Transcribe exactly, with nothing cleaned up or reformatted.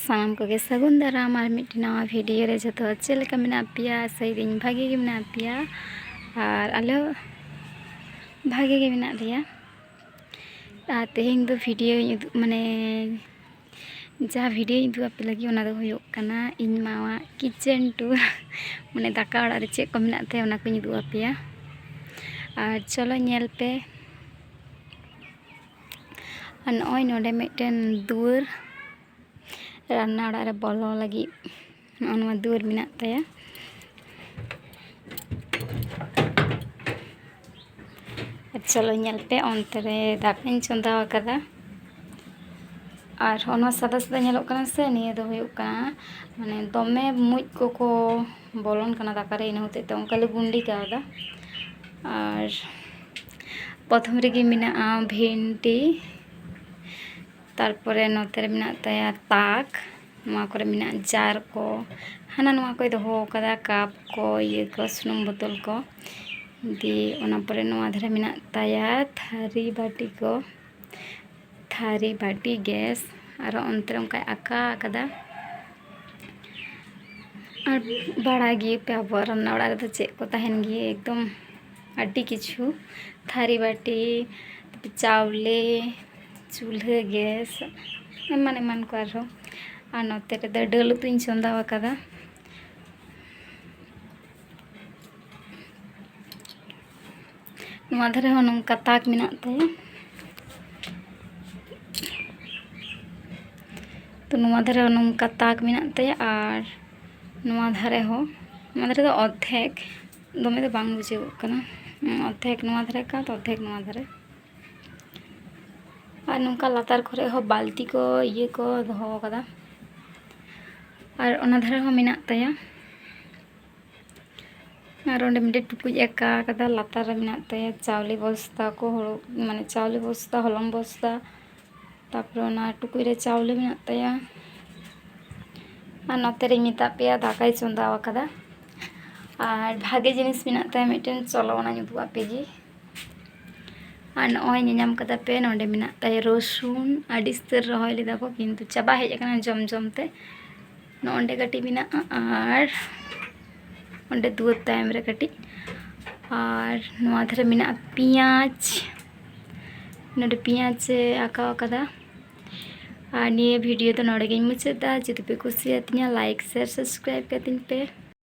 ᱥᱟᱱᱟᱢ ᱠᱚᱜᱮ ᱥᱟᱹᱜᱩᱱ ᱫᱟᱨᱟᱢ ᱟᱨ ᱢᱤᱫᱴᱮᱱ ᱱᱟᱣᱟ ᱵᱷᱤᱰᱤᱭᱳ ᱨᱮ᱾ ᱡᱚᱛᱚ ᱪᱮᱫ ᱞᱮᱠᱟ ᱢᱮᱱᱟᱜ ᱯᱮᱭᱟ? ᱟᱥᱟᱭᱮᱫᱟᱹᱧ ᱵᱷᱟᱜᱮ ᱜᱮ ᱢᱮᱱᱟᱜ ᱯᱮᱭᱟ ᱟᱨ ᱟᱞᱮ ᱦᱚᱸ ᱵᱷᱟᱜᱮ ᱜᱮ ᱢᱮᱱᱟᱜ ᱞᱮᱭᱟ᱾ ᱟᱨ ᱛᱮᱦᱮᱧ ᱫᱚ ᱵᱷᱤᱰᱤᱭᱳᱧ ᱩᱫᱩᱜ, ᱢᱟᱱᱮ ᱡᱟᱦᱟᱸ ᱵᱷᱤᱰᱤᱭᱳᱧ ᱩᱫᱩᱜ ᱟᱯᱮ ᱞᱟᱹᱜᱤᱫ, ᱚᱱᱟ ᱫᱚ ᱦᱩᱭᱩᱜ ᱠᱟᱱᱟ ᱤᱧ ᱢᱟᱣᱟᱜ ᱠᱤᱪᱮᱱ ᱴᱩᱨ᱾ ᱢᱟᱱᱮ ᱫᱟᱠᱟ ᱚᱲᱟᱜ ᱨᱮ ᱪᱮᱫ ᱠᱚ ᱢᱮᱱᱟᱜ ᱛᱟᱭᱟ, ᱚᱱᱟ ᱠᱚᱧ ᱩᱫᱩᱜ ᱟᱯᱮᱭᱟ᱾ ᱟᱨ ᱪᱚᱞᱚ ᱧᱮᱞ ᱯᱮ᱾ ᱟᱨ ᱱᱚᱜᱼᱚᱭ ᱱᱚᱰᱮ ᱢᱤᱫᱴᱮᱱ ᱫᱩᱣᱟᱹᱨ, ᱨᱟᱱᱱᱟ ᱚᱲᱟᱜ ᱨᱮ ᱵᱚᱞᱚ ᱞᱟᱹᱜᱤᱫ ᱱᱚᱜᱼᱚ ᱱᱚᱣᱟ ᱫᱩᱣᱟᱹᱨ ᱢᱮᱱᱟᱜ ᱛᱟᱭᱟ᱾ ᱟᱨ ᱪᱚᱞᱚ ᱧᱮᱞ ᱯᱮ, ᱚᱱᱛᱮ ᱨᱮ ᱫᱟᱠᱟᱧ ᱪᱚᱸᱫᱟ ᱟᱠᱟᱫᱟ᱾ ᱟᱨ ᱚᱱᱟ ᱥᱟᱫᱟ ᱥᱟᱫᱟ ᱧᱮᱞᱚᱜ ᱠᱟᱱᱟ ᱥᱮ, ᱱᱤᱭᱟᱹ ᱫᱚ ᱦᱩᱭᱩᱜ ᱠᱟᱱᱟ, ᱢᱟᱱᱮ, ᱫᱚᱢᱮ ᱢᱩᱡ ᱠᱚᱠᱚ ᱵᱚᱞᱚᱱ ᱠᱟᱱᱟ ᱫᱟᱠᱟ ᱨᱮ, ᱤᱱᱟᱹ ᱦᱚᱛᱮᱡ ᱛᱮ ᱚᱱᱠᱟ ᱞᱮ ᱜᱩᱱᱰᱤ ᱠᱟᱣᱫᱟ᱾ ᱟᱨ ᱯᱨᱚᱛᱷᱚᱢ ᱨᱮᱜᱮ ᱢᱮᱱᱟᱜᱼᱟ ᱵᱷᱮᱱᱰᱤ, ᱛᱟᱨᱯᱚᱨᱮ ᱱᱚᱛᱮ ᱨᱮ ᱢᱮᱱᱟᱜ ᱛᱟᱭᱟ ᱛᱟᱠ, ᱱᱚᱣᱟ ᱠᱚᱨᱮ ᱢᱮᱱᱟᱜᱼᱟ ᱡᱟᱨ ᱠᱚ, ᱦᱟᱱᱟ ᱱᱚᱣᱟ ᱠᱚᱭ ᱫᱚᱦᱚ ᱟᱠᱟᱫᱟ, ᱠᱟᱯ ᱠᱚ, ᱤᱭᱟᱹ ᱠᱚ, ᱥᱩᱱᱩᱢ ᱵᱳᱛᱚᱞ ᱠᱚ᱾ ᱫᱤᱭᱮ ᱚᱱᱟ ᱯᱚᱨᱮ ᱱᱚᱣᱟ ᱫᱷᱟᱨᱮ ᱢᱮᱱᱟᱜ ᱛᱟᱭᱟ ᱛᱷᱟᱹᱨᱤ ᱵᱟᱹᱴᱤ ᱠᱚ, ᱛᱷᱟᱹᱨᱤ ᱵᱟᱹᱴᱤ ᱜᱮᱥ, ᱟᱨᱚ ᱚᱱᱛᱮ ᱨᱮ ᱚᱱᱠᱟᱭ ᱟᱠᱟ ᱟᱠᱟᱫᱟ᱾ ᱟᱨ ᱵᱟᱲᱟᱭ ᱜᱮᱭᱟᱯᱮ ᱟᱵᱚᱣᱟᱜ ᱨᱟᱱᱱᱟ ᱚᱲᱟᱜ ᱨᱮᱫᱚ ᱪᱮᱫ ᱠᱚ ᱛᱟᱦᱮᱱ ᱜᱮᱭᱟ, ᱮᱠᱫᱚᱢ ᱟᱹᱰᱤ ᱠᱤᱪᱷᱩ, ᱛᱷᱟᱹᱨᱤ ᱵᱟᱹᱴᱤ, ᱪᱟᱣᱞᱮ, ᱪᱩᱞᱦᱟᱹ, ᱜᱮᱥ, ᱮᱢᱟᱱ ᱮᱢᱟᱱ ᱠᱚ ᱟᱨᱦᱚᱸ᱾ ᱟᱨ ᱱᱚᱛᱮ ᱨᱮᱫᱚ ᱫᱟᱹᱞ ᱩᱛᱩᱧ ᱪᱚᱸᱫᱟ ᱟᱠᱟᱫᱟ᱾ ᱱᱚᱣᱟ ᱫᱷᱟᱨᱮ ᱦᱚᱸ ᱱᱚᱝᱠᱟ ᱛᱟᱠ ᱢᱮᱱᱟᱜ ᱛᱟᱭᱟ᱾ ᱛᱚ ᱱᱚᱣᱟ ᱫᱷᱟᱨᱮ ᱦᱚᱸ ᱱᱚᱝᱠᱟ ᱛᱟᱠ ᱢᱮᱱᱟᱜ ᱛᱟᱭᱟ, ᱟᱨ ᱱᱚᱣᱟ ᱫᱷᱟᱨᱮ ᱦᱚᱸ, ᱱᱚᱣᱟ ᱫᱷᱟᱨᱮ ᱫᱚ ᱚᱨᱫᱷᱮᱠ, ᱫᱚᱢᱮ ᱫᱚ ᱵᱟᱝ ᱵᱩᱡᱷᱟᱹᱣᱚᱜ ᱠᱟᱱᱟ, ᱚᱨᱫᱷᱮᱠ ᱱᱚᱣᱟ ᱫᱷᱟᱨᱮ ᱠᱟᱛ, ᱚᱨᱫᱷᱮᱠ ᱱᱚᱣᱟ ᱫᱷᱟᱨᱮ᱾ ᱟᱨ ᱱᱚᱝᱠᱟ ᱞᱟᱛᱟᱨ ᱠᱚᱨᱮ ᱦᱚᱸ ᱵᱟᱹᱞᱛᱤ ᱠᱚ, ᱤᱭᱟᱹ ᱠᱚ ᱫᱚᱦᱚ ᱟᱠᱟᱫᱟ᱾ ᱟᱨ ᱚᱱᱟ ᱫᱷᱟᱨᱮ ᱦᱚᱸ ᱢᱮᱱᱟᱜ ᱛᱟᱭᱟ᱾ ᱟᱨ ᱚᱸᱰᱮ ᱢᱤᱫᱴᱮᱡ ᱴᱩᱠᱩᱡ ᱮ ᱟᱠᱟ ᱟᱠᱟᱫᱟ, ᱞᱟᱛᱟᱨ ᱨᱮ ᱢᱮᱱᱟᱜ ᱛᱟᱭᱟ ᱪᱟᱣᱞᱮ ᱵᱚᱥᱛᱟ ᱠᱚ, ᱦᱩᱲᱩ, ᱢᱟᱱᱮ ᱪᱟᱣᱞᱮ ᱵᱚᱥᱛᱟ, ᱦᱚᱞᱚᱝ ᱵᱚᱥᱛᱟ, ᱛᱟᱯᱚᱨᱮ ᱚᱱᱟ ᱴᱩᱠᱩᱡ ᱨᱮ ᱪᱟᱣᱞᱮ ᱢᱮᱱᱟᱜ ᱛᱟᱭᱟ᱾ ᱟᱨ ᱱᱚᱛᱮ ᱨᱮᱧ ᱢᱮᱛᱟᱫ ᱯᱮᱭᱟ ᱫᱟᱠᱟᱭ ᱪᱚᱸᱫᱟ ᱟᱠᱟᱫᱟ᱾ ᱟᱨ ᱵᱷᱟᱜᱮ ᱡᱤᱱᱤᱥ ᱢᱮᱱᱟᱜ ᱛᱟᱭᱟ ᱢᱤᱫᱴᱮᱱ, ᱪᱚᱞᱚ ᱚᱱᱟᱧ ᱩᱫᱩᱜ ᱟᱯᱮ ᱜᱮ᱾ ᱟᱨ ᱱᱚᱜᱼᱚᱭ ᱧᱮᱧᱟᱢ ᱠᱟᱫᱟ ᱯᱮ, ᱱᱚᱰᱮ ᱢᱮᱱᱟᱜ ᱛᱟᱭᱟ ᱨᱚᱥᱩᱱ᱾ ᱟᱹᱰᱤ ᱩᱥᱛᱟᱹᱨ ᱨᱚᱦᱚᱭ ᱞᱮᱫᱟ ᱠᱚ, ᱠᱤᱱᱛᱩ ᱪᱟᱵᱟ ᱦᱮᱡ ᱟᱠᱟᱱᱟ ᱡᱚᱢ ᱡᱚᱢ ᱛᱮ᱾ ᱱᱚᱜᱼᱚᱸᱰᱮ ᱠᱟᱹᱴᱤᱡ ᱢᱮᱱᱟᱜᱼᱟ ᱟᱨ ᱚᱸᱰᱮ ᱫᱩᱣᱟᱹᱨ ᱛᱟᱭᱚᱢ ᱨᱮ ᱠᱟᱹᱴᱤᱡ᱾ ᱟᱨ ᱱᱚᱣᱟ ᱫᱷᱟᱨᱮ ᱢᱮᱱᱟᱜᱼᱟ ᱯᱮᱸᱭᱟᱡᱽ, ᱱᱚᱰᱮ ᱯᱮᱸᱭᱟᱡᱽ ᱮ ᱟᱸᱠᱟᱣ ᱟᱠᱟᱫᱟ᱾ ᱟᱨ ᱱᱤᱭᱟᱹ ᱵᱷᱤᱰᱤᱭᱳ ᱫᱚ ᱱᱚᱰᱮ ᱜᱤᱧ ᱢᱩᱪᱟᱹᱫ ᱮᱫᱟ᱾ ᱡᱩᱫᱤ ᱯᱮ ᱠᱩᱥᱤᱭᱟᱛᱤᱧᱟ, ᱞᱟᱭᱤᱠ, ᱥᱮᱭᱟᱨ, ᱥᱟᱵᱥᱠᱨᱟᱭᱤᱵᱽ ᱠᱟᱹᱛᱤᱧ ᱯᱮ᱾